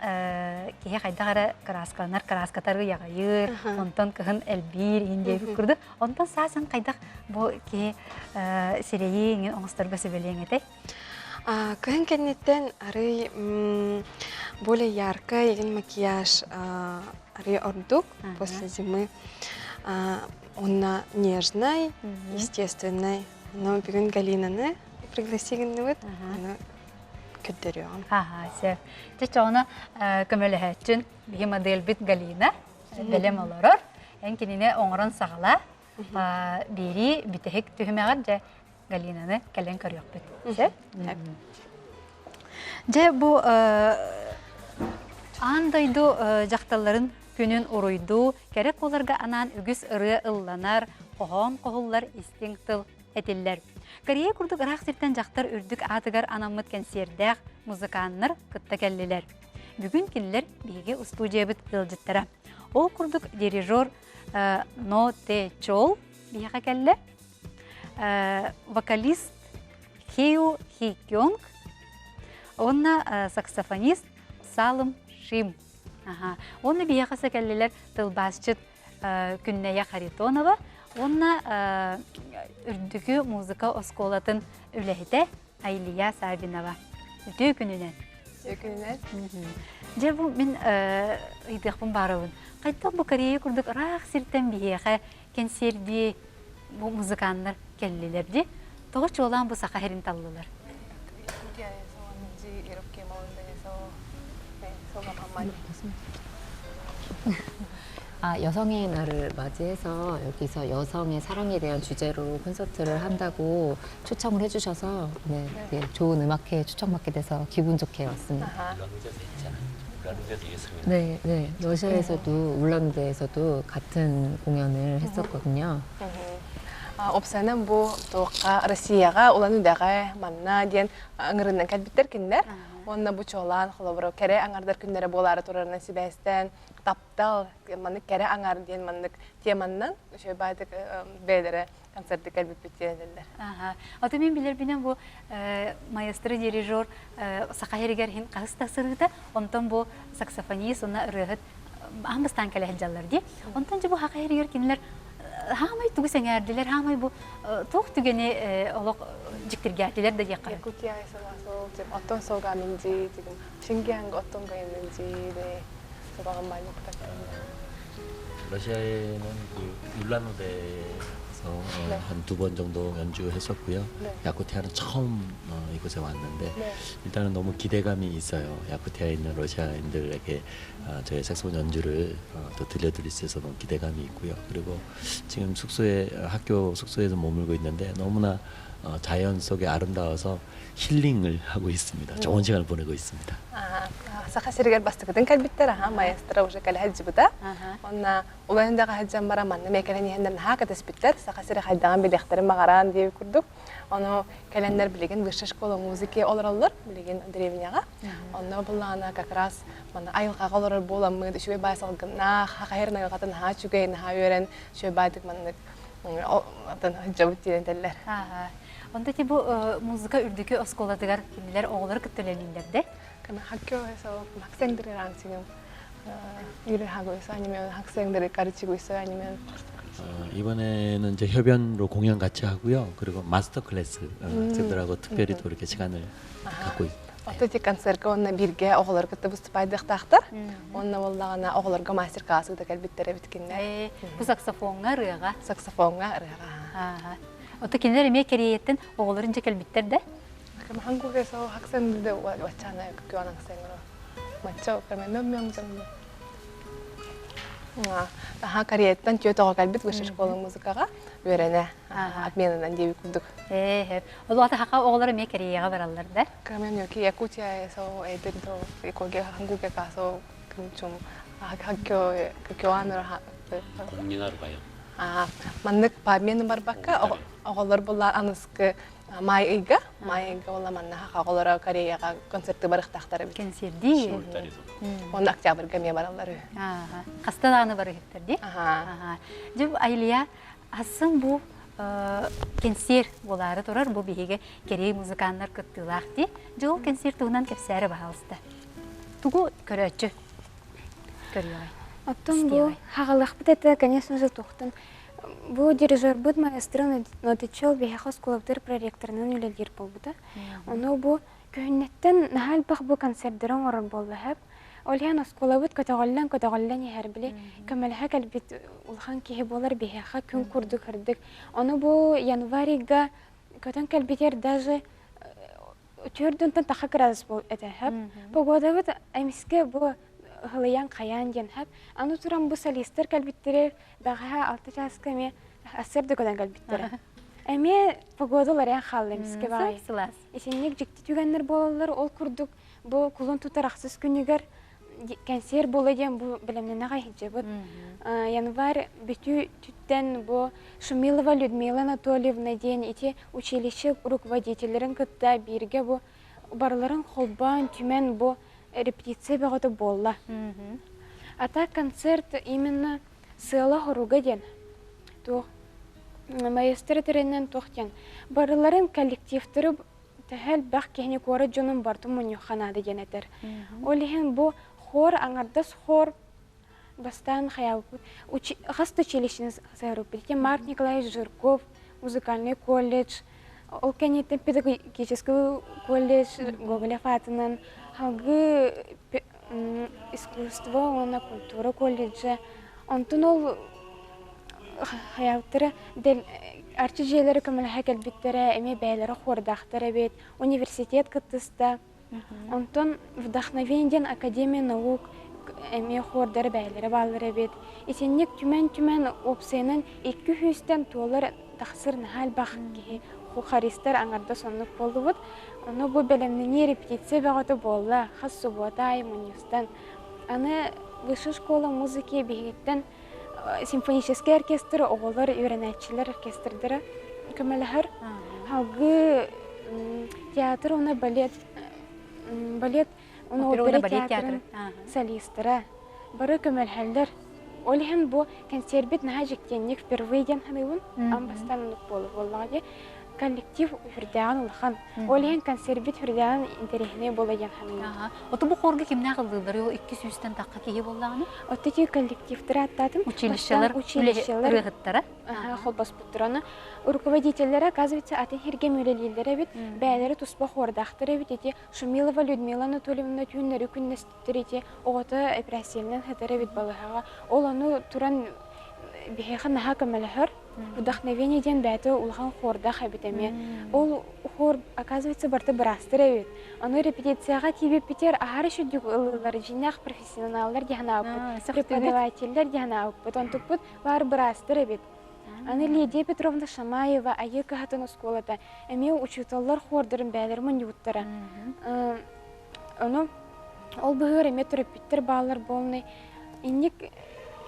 киһи хайдах эрэ кырааскаланар, кырааскатары яҕайыыр, онтон кыһын элбиир иин диэбит курдук. Онтон саасын хайдах бу киһи сирэйи иҥин оҥосторго сүбэлиэҥ этэй? Кыһын кэнниттэн арый более яркий игин макияж арый ордук после зимы. Онно нежный, естественный. Но бүгүн Галинаны пригласи гынныбыт. Аны көрдөрүөҕүм. Аха, сөп. Дьэ, чоҕуна көмөлөһөөччүн биһи модельбит Галина бэлэм олорор. Эн кинини оҥорон саҕала. Биэрии бүтэһик түһүмэҕэр дьэ Галинаны кэлэн көрүөхпүт. Сөп? Дьэ, бу аан дойду дьахталларын күнүн уруйдуу, кэрэ куоларга анаан үгүс ырыа ылланар, хоһоон хоһуллар истиҥ тыл этиллэр. Корея курдук ыраах сиртэн дьахтар үрдүк аатыгар анаммыт кэнсиэрдээх музыканнар кытта кэллилэр. Бүгүн кинилэр биһиги устуудьуйабыт ыалдьыттара. Ол курдук дирижер Но Те Чол биһиэхэ кэллэ. Вокалист Хею Хи Кёнг уонна саксофонист Салым Шим. Уонна биһиэхэ кэллилэр тылбаасчыт Күннэйэ Харитонова уонна Үрдүкү музыка оскуолатын үлэһитэ Айлия Саввинова. Үтүө күнүнэн. Үтүө күнүнэн. Дьэ бу мин ыйытыахпын баарабын. Хайдах бу Корея курдук ыраах сиртэн биһиэхэ кэнсиэрдии бу музыканнар кэллилэр дии. Тоҕо чуолаан бу саха сирин таллылар? 아, 여성의 날을 맞이해서 여기서 여성의 사랑에 대한 주제로 콘서트를 한다고 초청을 해주셔서 네, 네, 좋은 음악회에 초청받게 돼서 기분 좋게 왔습니다. 네, 네. 러시아에서도 울란드에서도 같은 공연을 했었거든요. Опсанан бу туохха Россияҕа Улан-Удэҕэ манна диэн ыҥырынан кэлбиттэр кинилэр. Уонна бу чуолаан холобура кэрэ аҥардар күннэрэ буолаары турарынан сибээстээн таптал маннык кэрэ аҥар диэн маннык теманнан үчүгэй баайдык бэйэлэрэ концерты кэлбиппит диэн этэллэр. Ото мин билэрбинэн бу маэстро дирижер саха сиригэр иһин хаһыс да сырыыта, онтон бу саксофонист уонна ырыаһыт аан бастаан кэлэ сылдьаллар дии. Онтон дьэ бу саха сиригэр кинилэр хаамай тугу сэҥээрдилэр, хаамай бу туох түгэни олох дьиктиргээтилэр да диэххэ. Якутия에서 와서 지금 어떤 소감인지 지금 신기한 거 어떤 거 있는지 네, 소감 많이 부탁드립니다. 러시아에는 그 울란우데에서 어, 네. 한 두 번 정도 연주했었고요. 네. 야쿠티아는 처음 어, 이곳에 왔는데 네. 일단은 너무 기대감이 있어요. 야쿠티아에 있는 러시아인들에게 어, 저의 색소폰 연주를 어, 또 들려드릴 수 있어서 너무 기대감이 있고요. 그리고 지금 숙소에 학교 숙소에서 머물고 있는데 너무나 어, 자연 속에 아름다워서 힐링을 하고 있습니다. 좋은 시간을 보내고 있습니다. Саха сиригэр бастакытын кэлбиттэр, аха, маэстро уже кэлэ сылдьыбыта. Онна Улан-Удэҕэ сылдьан баран манна эмиэ кэлэн иһэннэр наһаа кэтэспиттэр. Саха сирэ хайдаҕын билиэхтэрин баҕараан диэбит курдук. Ону кэлэннэр билигин высшая школа музыки олороллор, билигин деревняҕа. Онно буллаҕына как раз манна айылҕаҕа олорор буоламмыт, үчүгэй баай салгыннаах, саха сирин айылҕата наһаа үчүгэй, наһаа үөрэн, үчүгэй баайдык маннык атын сылдьабыт диэн этэллэр. Онто ити бу музыка үрдүкү оскуолатыгар кинилэр оҕолору кытта үлэлииллэр де? 학교에서 학생들이랑 지금 일을 하고 있어요? 아니면 학생들을 가르치고 있어요? 아니면? 어, 이번에는 이제 협연으로 공연 같이 하고요. 그리고 마스터 클래스 어, 학생들하고 특별히 또 이렇게 시간을 갖고 있. Оттон ити концертка уонна бииргэ оҕолор кытта выступайдыахтаахтар. Уонна буоллаҕына оҕолорго мастер-класс ыыта кэлбиттэр эбит кинилэр. Бу саксофоҥҥа ырыаҕа. Саксофоҥҥа ырыаҕа. Ото кинилэр эмиэ Кэриэйэттэн оҕолорун дьэ кэлбиттэр да? 한국에서 학생들도 왔잖아요. 그 교환학생으로. 맞죠? 그러면 몇 명 정도? Аха, Кореяттан түөрт оҕо кэлбит высшей школа музыкаҕа үөрэнэ обменынан диэбит курдук. Ээ, ол ата хака оҕолор эмиэ Кореяҕа бараллар да? 그러면 여기 야쿠티아에서 애들도 거기 한국에 가서 좀 학교에 그 교환을 하, 공연하러 가요. А, маннык по обмену барбакка оҕолор булла аныскы май ыйга, май ыйга ула манна оҕолоро Кореяҕа концерты барыхтаахтар эбит. Кэнсиэрдии. Уонна октябрьга эмиэ бараллар үһү. Хаста даҕаны барыһыттар дии. Дьэ Айлия асын бу кэнсиэр буолаары турар бу биһиги кэрии музыканнар кыттыылаах дии. Дьэ ол кэнсиэр туһунан кэпсээрэ баһаалыста. Тугу көрөөччү көрүөҕэй? Оттон бу хаҕалыахпыт этэ, конечно же, туохтан бу дирижербыт маэстро Нотичел биһиэхэ оскуолабытыгар проректорынан үлэлиир буолбута. Ону бу күһүннэттэн наһаа элбэх бу концердары оҥорор буолла сөп. Ол иһин оскуолабыт көтөҕүллэн-көтөҕүллэн иһэр били көмөлөһө кэлбит улахан киһи буолар биһиэхэ күн курдук сырдык. Ону бу январьга көтөн кэлбитигэр даже Төрдүнтэн таха кырадыс бол этэ хөп. Погодабыт эмискэ бу һылыйан хайаан диэн хөп. Аны туран бу солистар кэлбиттэрэ бэҕэһээ алта чааска эмиэ ассыр да көтөн кэлбиттэрэ. Эмиэ погода уларыйан хаалла эмискэ баҕайы. Сылаас. Итинник дьикти түгэннэр буолаллар. Ол курдук бу кулун тутар ахсыс күнүгэр кэнсиэр буола диэн бу бэлэмнэнэ сылдьабыт. Январь бүтүүтүттэн бу Шумилова Людмила Анатольевна диэн ити училище руководителлэрин кытта бииргэ бу барыларын холбоон түмэн бу репетиция бөҕөтө буолла. А так концерт именно сыала-хоруга диэн туох маэстро тэринэн туох диэн барыларын коллективтары төһө элбэх киһини куорат дьонун барытын мунньуохха наада диэн этэр. Ол иһин бу хор аҥардас хор бастаан хайаабыппыт хас да училищены саһарыппыт. Марк Николаевич Жирков музыкальный колледж, ол кэнниттэн педагогический колледж Гоголев аатынан салгыы искусство уонна культура колледжа. Онтон ол хайаабыттара арчы дьиэлэрэ көмөлөһө кэлбиттэрэ, эмиэ бэйэлэрэ хуордаахтар эбит, университет кыттыста. Онтон Вдохновение диэн Академия наук эмиэ хуордара бэйэлэрэ бааллар эбит. Итинник түмэн-түмэн уопсайынан икки сүүстэн туолар тахсар наһаа элбэх киһи хористар аҥардас оннук буоллубут. Ону бу бэлэмнэнии репетиция бөҕөтө буолла, хас субуота аайы мунньустан. Аны высшая школа музыки биһигиттэн симфоническай оркестр оҕолор үөрэнээччилэр оркестрдара көмөлөһөр. Салгыы театр уонна балет балет уонна опера театрын солистара бары көмөлөһөллөр. Ол иһин бу концербит наһаа дьиктиэнник впервые диэн саныыбын. Аан бастаан оннук буолар буоллаҕа дии. Коллектив үрдээҕин улахан. Ол иһин концербит үрдээҕин интэриэһинэй буола диэн саныыбын. Ото бу хорга кимнээх ыллыыллар? Ол 200-тэн тахха киһи буоллаҕына? Отто ити коллективтары аттаатым. Училищелар, училищелар ырыаһыттара? Холбоспуттар. Аны руководителлэрэ, оказывается, атын сиргэ үлэлииллэр эбит. Бэйэлэрэ туспа хуордаахтар эбит. Ити Шумилова Людмила Анатольевна түүннэри күннэститтэр ити оҕото эпэрээссийэнэн сытар эбит балыһаҕа. Ол ону туран биһиэхэ наһаа көмөлөһөр. Вдохновение диэн бэйэтэ улахан хуордаах эбит эмиэ. Ол хор, оказывается, барыта быраастар эбит. Ону репетицияҕа тиийбиппитигэр аһары сүрдүк ыллылар, дьиҥнээх профессионаллар дии санаабыппыт, преподавателлэр дии санаабыппыт. Онтукпут баар быраастар эбит. Аны Лидия Петровна Шамаева Айыы кыһатын оскуолата эмиэ учууталлар хуордарын бэйэлэрэ мунньубуттара. Ону ол быһыгар эмиэ төрөппүттэр бааллар буолнай. Инник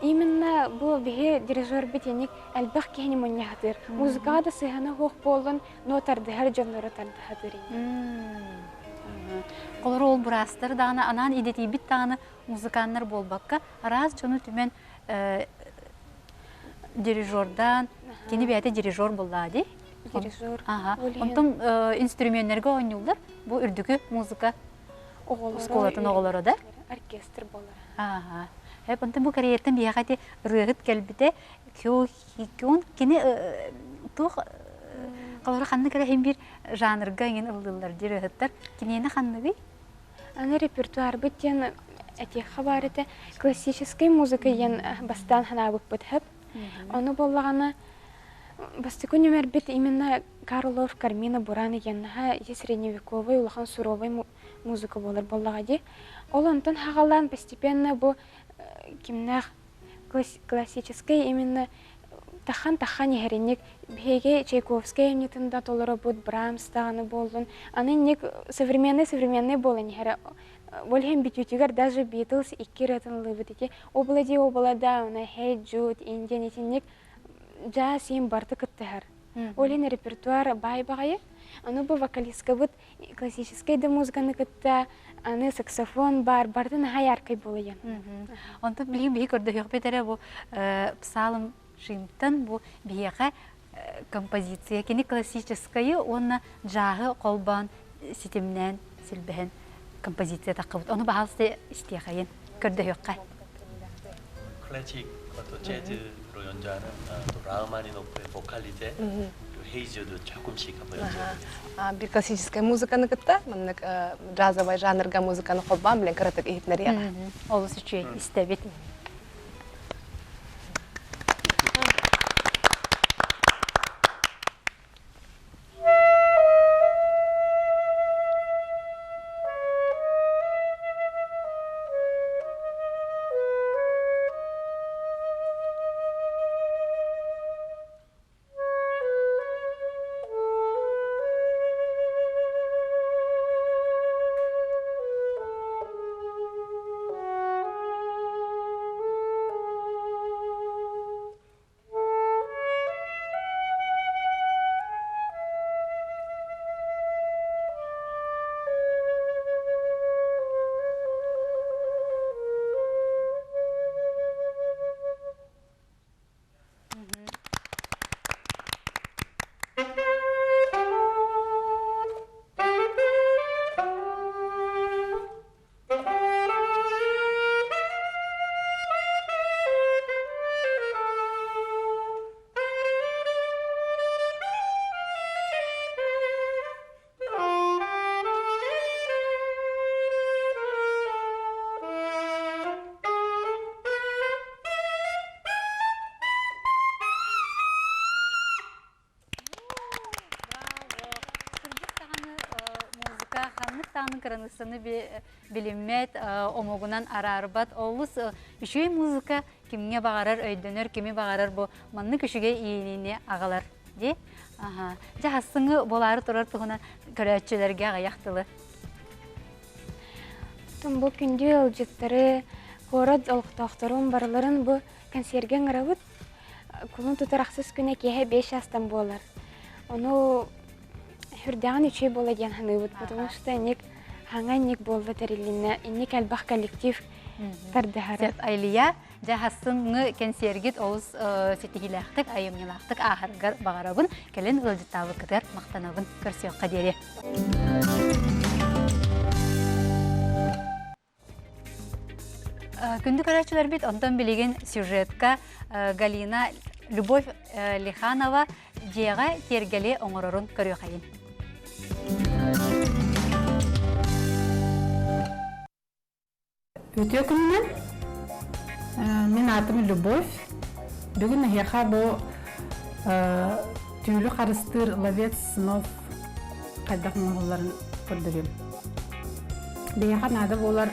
именно бу биһи дирижербит инник элбэх киһини мунньахатыыр. Музыкаҕа да сыһыана суох буоллун, но тардыһар дьоннору тардыһатыыр Олор ол быраастар даҕаны анаан идэтийбит даҕаны музыканнар буолбакка, араас дьону түмэн дирижердаан, кини бэйэтэ дирижер буоллаа дии. Дирижер. Онтон инструменнэргэ оонньууллар. Бу үрдүкү музыка оскуолатын оҕолоро да? Оркестр буолар. Ааха. Хөп, онтон бу Кореяттан биһиэхэ ити ырыаһыт кэлбитэ, Кё Хи-кюн, кини туох холобура ханнык эрэ иһин биир жанрга иҥин ыллыыллар диир ырыаһыттар. Киниэнэ ханныгый? Аны репертуарбыт диэн этиэххэ баар этэ, классическай музыка диэн бастаан санаабыппыт хөп. Ону буоллаҕына бастакы нүмербит именно Карлов Кармина Бурана диэн наһаа ити средневековый улахан суровай музыка буолар буоллаҕа дии. Ол онтон хаҕалаан постепенно бу кимнээх классическай именно тахан-тахан иһэринник биһиги Чайковскай айымньытын да толоробут, Брамс даҕаны буоллун. Аны инник современный-современный буолан иһэрэ. Ол иһин бүтүүтүгэр даже Beatles икки ырыатын ыллыыбыт ити Облади облада, она Hey Jude, Indian итинник джаз иин барыта кыттыһар. Ол иһин репертуар баай баҕайы. Аны бу вокалисткабыт классическай да музыканы кытта аны саксофон баар барытын наһаа яркай буолуйан. Онтон билигин биһи көрдөһүөхпүт эрэ бу псалом Шимтон бу биһиэхэ композиция кини классическайы уонна джаһы холбоон ситимнээн силбэһэн композиция таххыбыт. Ону баһаалыста истиэхэйин, көрдөһүөххэ. 클래식 또 재즈로 연주하는 또 라흐마니노프의 보컬리제 그리고 헤이즈도 조금씩 한번 연주해보겠습니다. Биир классическай музыканы кытта маннык джазовай жанрга музыканы холбоон билэн кыратык иһитинэриэҕэ. Олус үчүгэй истэбит. Кырдьык даҕаны музыка ханнык даҕаны кыраныыссаны билиммэт, омугунан араарбат. Олус үчүгэй музыка кимҥэ баҕарар өйдөнөр, кими баҕарар бу маннык үчүгэй иэйиини аҕалар дии. Аха. Дьэ хассыҥы буолаары турар туһунан көрөөччүлэргэ аҕыйах тылы. Бу күндү ыалдьыттары, куорат олохтоохторун барыларын бу консервгэ ыҥырабыт. Кулун тутар ахсыс күнэ киэһэ 5 чаастан буолар. Ону сүрдээҕин үчүгэй буола диэн саныыбыт, потому что инник хаҥа инник буолла тэрилиннэ, инник элбэх коллектив тардыһара. Айлия, дьэ хассыҥҥы кэнсиэргит олус ситиһиилээхтик, айымньылаахтык ааһаргар баҕарабын. Кэлин ыалдьыттаабыккытыгар махтанабын. Көрсүөххэ диэри. Күндү көрөөччүлэрбит, онтон билигин сюжетка Галина Любовь Лиханова дьиэҕэ киэргэли оҥорорун көрүөхэйин. Үтүө күнүнэн. Мин аатым Любовь. Бүгүн эһиэхэ бу түүлү харыстыыр ловец снов хайдах оҥоһулларын көрдөрүөм. Биһиэхэ наада буолар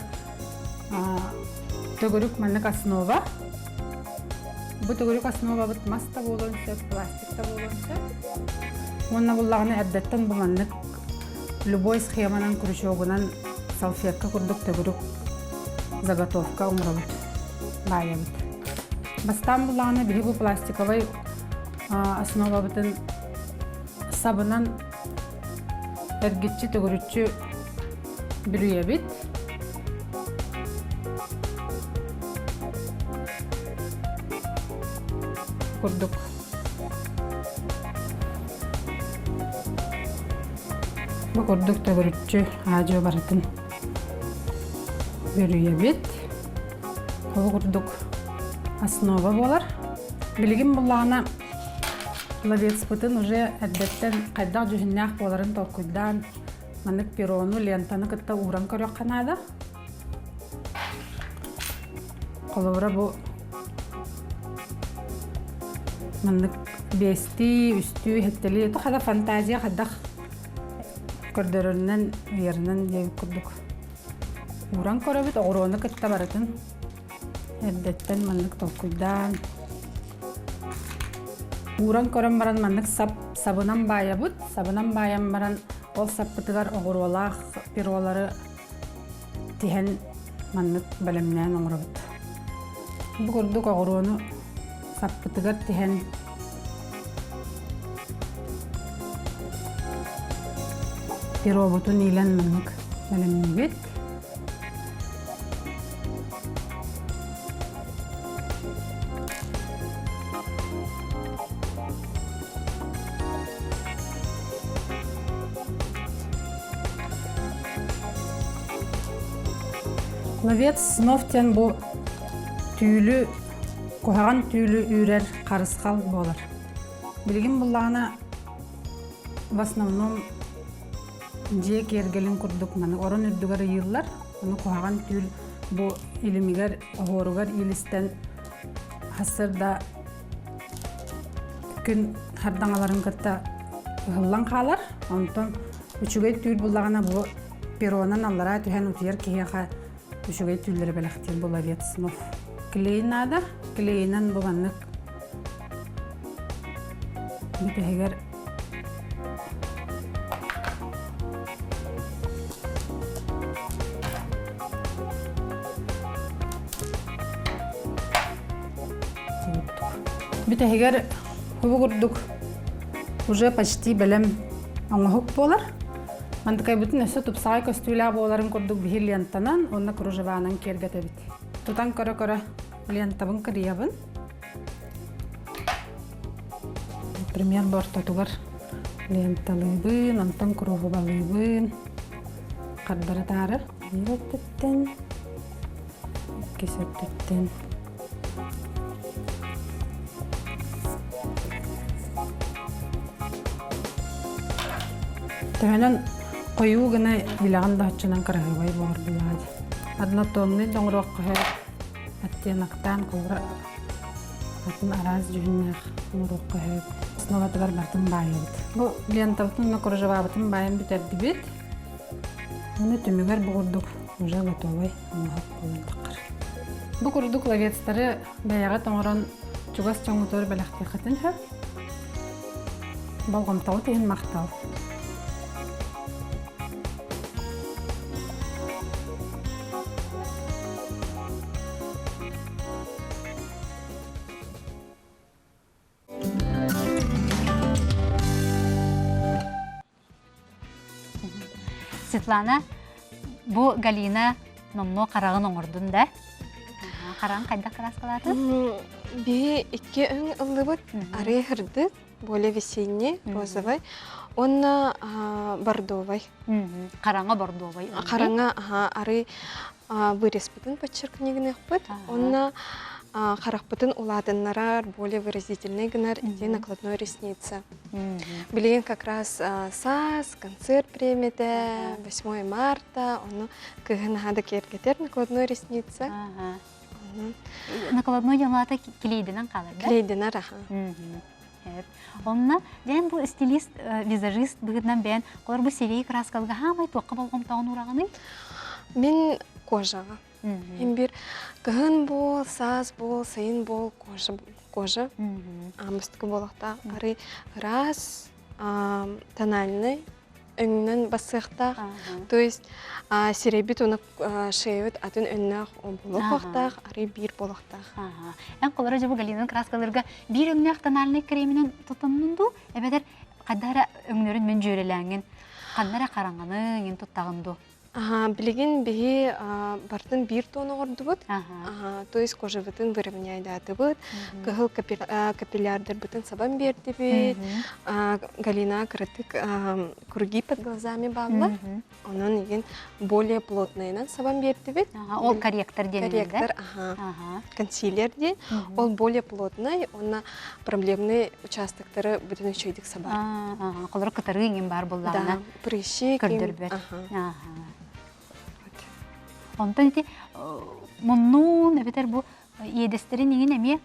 төгүрүк маннык основа. Бу төгүрүк основабыт мас да буолуон сөп, пластик да буолуон сөп. Уонна буллаҕына эрдэттэн бу маннык любой схеманан, крючогунан салфетка курдук төгүрүк заготовка оҥоробут, баайабыт. Бастаан буллаҕына биһи бу пластиковай основабытын сабынан эргиччи төгүрүччү бүрүйэбит. Курдук. Бу курдук төгүрүччү аадьуо барытын бүрүйэбит. Ол курдук основа буолар. Билигин буллаҕына ловецпытын уже эрдэттэн хайдах дьүһүннээх буоларын толкуйдаан маннык перону, лентаны кытта ууран көрүөххэ наада. Холобура бу маннык биэстии, үстүү, сэттэлии это хада фантазия хайдах көрдөрөрүнэн, ыйарынан диэбит курдук ууран көрөбүт, оҕуруону кытта барытын эрдэттэн маннык толкуйдаан ууран көрөн баран маннык сап сабынан баайабыт, сабынан баайан баран ол саппытыгар оҕуруолаах перолары тиһэн маннык бэлэмнээн оҥоробут. Бу курдук оҕуруону саппытыгар тиһэн пиробутун иилэн маннык бэлэмниибит. Ловец снов диэн бу түүлү, куһаҕан түүлү үүрэр харысхал буолар. Билигин буллаҕына в основном дьиэ киэргэлин курдук маны орон үрдүгэр ыйыыллар. Ону куһаҕан түүл бу илимигэр, оһуоругар иилистэн сарсыарда күн хардаҥаларын кытта ыһыллан хаалар. Онтон үчүгэй түүл буллаҕына бу перронан аллараа түһэн утуйар киһиэхэ үчүгэй түүллэри бэлэхтиир бу ловец снов. Клей наада. Клейинэн бу маннык бүтэһигэр Бүтэһигэр кубу курдук уже почти бэлэм оҥоһук буолар. Мантыкайбытын өссө тупсаҕай көстүүлээх буоларын курдук биһи лентанан уонна кружеванан киэргэтэбит. Тутан көрө-көрө лентабын кырыйабын. Например, бортотугар ленталыыбын, онтон кружевалыыбын. Хардары таары. Биир өттүттэн, иккис өттүттэн. Төһөнөн хойуу гына илэҕин да оччонон кыраһыабай буолар булаа дии. Однотонный да оҥоруохха сөп, оттеноктаан холобура атын араас дьүһүннээх оҥоруохха сөп. Основатыгар барытын баайабыт. Бу лентабытын уонна кружевабытын баайан бүтэрдибит. Уонна түмүгэр бу курдук уже готовай оҥоһук буолан таххар. Бу курдук ловецтары бэйэҕит оҥорон чугас дьоҥҥутугар бэлэхтиэххитин сөп. Болҕомтоҕут иһин махтал. Светлана, бу Галина номнуо хараҕын оҥордун да? Хараҕын хайдах кырааскалаатын? Биһи икки өҥ ыллыбыт. Арыы сырдык, более весенний, розовый, уонна бордовый. Хараҥа бордовый. Хараҥа арыы вырезпытын подчеркни гыныахпыт. Уонна харахпытын улаатыннарар, более выразительный гынар ити накладной ресница. Билигин как раз саас, концерт премията, 8 марта, ону кыһын наһаа да киэргэтэр накладной ресница. Накладной дьаҥалата клейденэн хаалар да? Клейденэр, аха. Онно дьэн бу стилист, визажист быһыытынан бэйэн холор бу сирии краскалга хаамай туохха болҕомтоҕун уураҕыный? Мин кожаҕа. Мин бир кыһын буол, саас буол, сайын буол кожа кожа амыстыкы буолуохтаах. Арый ыраас, тональный өҥүнэн бассыахтаах. То есть сирэйбит уонна шеябыт атын өҥнөөх буолуохтаах, арый биир буолуохтаах. Эн холоро дьэ бу Галинаны краскаларга биир өҥнөөх тональный креминэн тутуннун дуу, эбэтэр хайдах эрэ өҥнөрүн мин дьүөрэлээҥҥин, ханна эрэ хараҥаны иҥин туттаҕын дуу? Аха, билигин биһи бартын биир тон оҕордубут. То есть кожабытын выровняйдаатыбыт, кыһыл капиллярдарбытын сабан биэрдибит. Галина кыратык круги под глазами бааллар. Онон игин более плотныйынан сабан биэрдибит. Ол корректор диэн Корректор, ага. Консилер диэн. Ол более плотный, онна проблемный участоктары бүтүн үчүгдүк сабар. Холоро кытарыы иҥин баар буллаҕына. Да, прыщи көрдөрбөт. Онтон ити муннуун эбэтэр бу иэдэстэрин иҥин эмиэ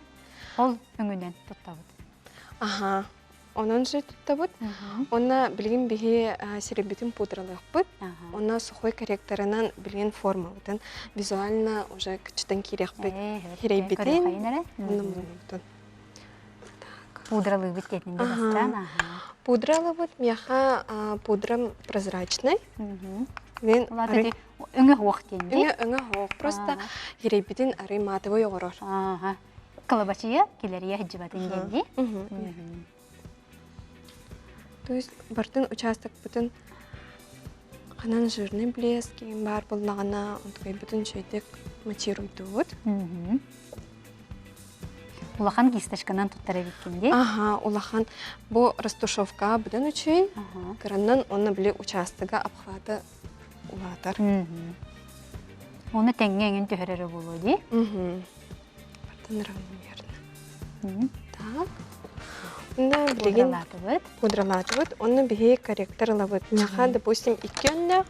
ол өҥүнэн туттабыт. Аха. Онон же туттабыт. Онна билигин биһи сирэбитин пудралыахпыт. Онна сухой корректорынан билигин формабытын визуально уже кычытан киириэхпит. Хирэйбитин, онно муннубутун. Пудралыыбыт диэтин бастаан. Пудралыбыт миэхэ пудрам прозрачный. Мен өҥө хуох диэн Өҥө өҥө хуох. Просто хирэйбитин арый матовый оҕорор. Кылабачыйа килэрийэ сылдьыбатын диэн дии. То есть бартын участокпытын ханан жирный блеск киин баар буоллаҕына онтукайбытын үчүгэйдик матируйдуубут. Улахан кисточканан туттар эбиккин дии. Аха, улахан. Бу растушевка быдан үчүгэй. Кыраннан онно били участога обхваты улаатар. Оны тэҥҥэ эҥин түһэрэрэ буолуо дии. Бартан равномерно. Так. Онно билигин Пудралаатыбыт. пудралаатыбыт. Онно биһи корректор ылабыт. Миэхэ, допустим, икки өннөөх.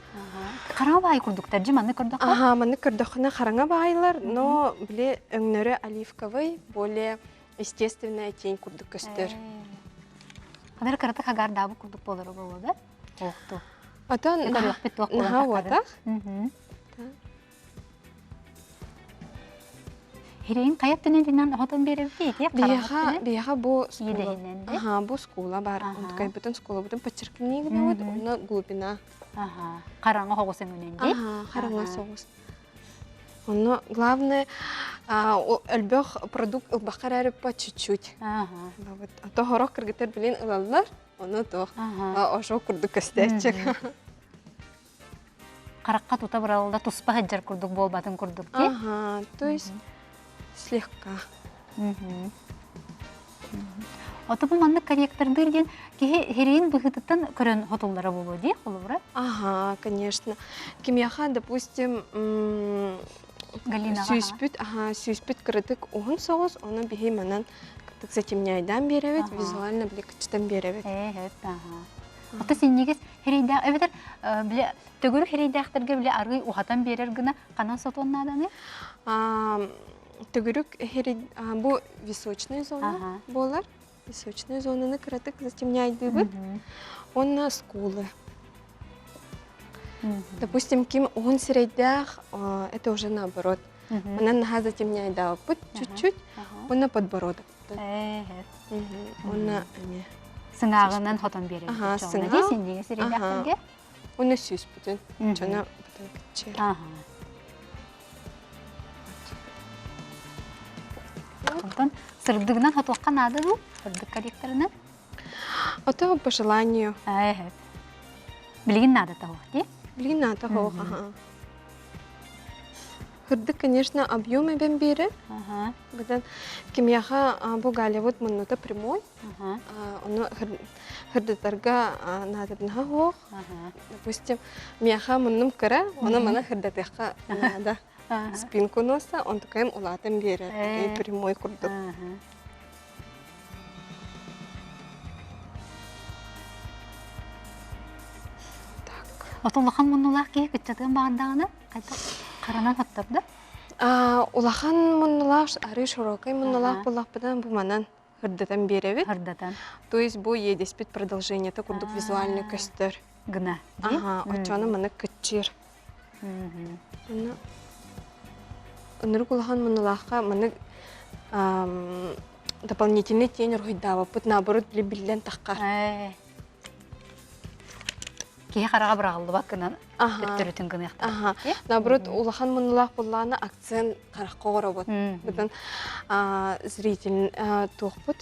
Хараҥа баай курдуктар дьи маннык көрдөххө. Аха, маннык көрдөххүнэ хараҥа баайлар, но били өҥнөрө оливковый, более естественная тень курдук көстөр. Ханар кыратык хагардаабыт курдук буолара буолуо да? Оохту. Отон Көрүөхпүт туох буолан наһаа уотах. Хирэйин хайа өттүнэн хотон биэрэбит ити Биһиэхэ биһиэхэ бу скула аха бу скула бар. Онтукайбытын скулабытын подчеркни гынабыт, онно глубина. Аха, хараҥа соҕус өҥүнэн дии. Аха, хараҥа соҕус. Онно главное өлбөх продукт ылбахха эрэ по чуть-чуть. Аха. А то хорох кыргыттар билин ылаллар, ону туох ошо курдук көстөөччүк. Харахха тута быралла туспа сылдьар курдук буолбатын курдук дии. Ага, то есть слегка. Ото бу маннык корректордыыр диэн киһи хириин быһыытыттан көрөн хотуллара буолуо дии холобура. Ага, конечно. Кимиэхэ, допустим, Галинаҕа сүүспүт, ага, сүүспүт кыратык уһун соҕус, ону биһи манан кытык затемняйдаан биэрэбит, визуально били кыччатан биэрэбит. Ээ, ага. Ото синньигэс Хирэйдээх эбэтэр бile төгүрүк хирэйдээхтэргэ бile арыый уһатан биэрэр гына ханан сотуон нааданы? Төгүрүк бу височная зона буолар. Височная зонаны кыратык затемняйдыыбыт. Уонна скулы. Допустим, ким уһун сирэйдээх, это уже наоборот. Онон наһаа затемняйдаабыт чуть-чуть, уонна подбородок. Уонна эмиэ Сыҥааҕынан хотон биэрэр. Аха, сыҥаах. Синньигэ сирэйдээхтэргэ. Уонна сүүспүтүн. Дьоно бүтүн кыччыыр. Онтон сырдыгынан хотуохха наада дуу? Сырдык корректорынан? Ото по желанию. Ээ, Билигин наада таһуох дии? Билигин наада таһуох, аха. Хырдык, конечно, объем эбэн биэрэр. Быдан кимиэхэ бу Галявыт муннута прямой. Ону хырдытарга наадатынаха суох. Допустим, миэхэ муннум кыра, ону маны хырдатыахха наада. Спинку носа, онтукайым улаатан биэрэр, прямой курдук. Ото улахан муннулаах киһи кыччатыан баҕардаҕына хайдах харанан хоттор да? Улахан муннулаах, арыы широкай муннулаах буоллахпытына бу манан ырдатан биэрэбит. Ырдатан. То есть бу иэдэспит продолжениета курдук визуально көстөр. Гына. Ага, оччону маны кыччыыр. Онно ынырык улахан муннулаахха маны дополнительный тень уруһуйдаабаппыт наоборот били биллэн таххар. Киһи хараҕа быраҕыллыбат гынан төттөрүтүн гыныахтаах. Наоборот, улахан муннулаах буоллаҕына акцент харахха оҥоробут. Бытан зритель туохпут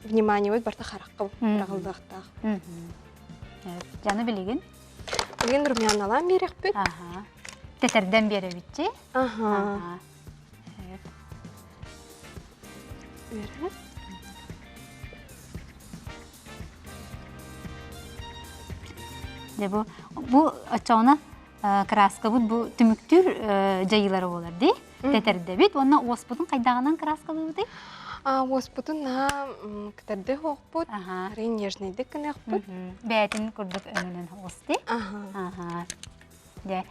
вниманиебыт барыта харахха быраҕыллыахтаах. Дьаны билигин? Билигин румяналаан биэриэхпит. Аха. Тэтэрдэн биэрэбитчи. Аха. Дьэ бу бу оччоҕуна краскабыт бу түмүктүүр дьайыылара буолар дии. Тэтэрдэбит уонна уоспутун хайдаҕынан краскалыыбытый? Уоспутун наһаа кытарды оһохпут, арый нежныйдык гыныахпыт. Бээтин курдук өҥүнэн оҕус дии. Аха. Дьэ.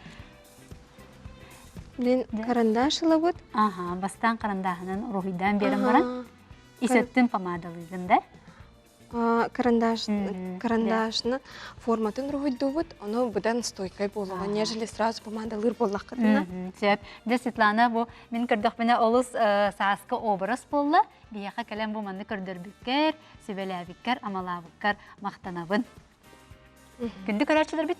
Мин карандаш ылабыт. Аха, бастаан карандаһынан уруһуйдаан биэрэн баран ис өттүн помадалыыгын да? Карандаш, карандашны форматын уруһуйдуубут, ону быдан стойкай буолуоҕа, нежели сразу помадалыыр буоллаххытына. Сөп. Дьэ, Светлана, бу мин көрдөхпүнэ олус сааскы образ буолла. Биһиэхэ кэлэн бу манны көрдөрбүккэр, сүбэлээбиккэр, амалаабыккар махтанабын. Күндү көрөөччүлэрбит.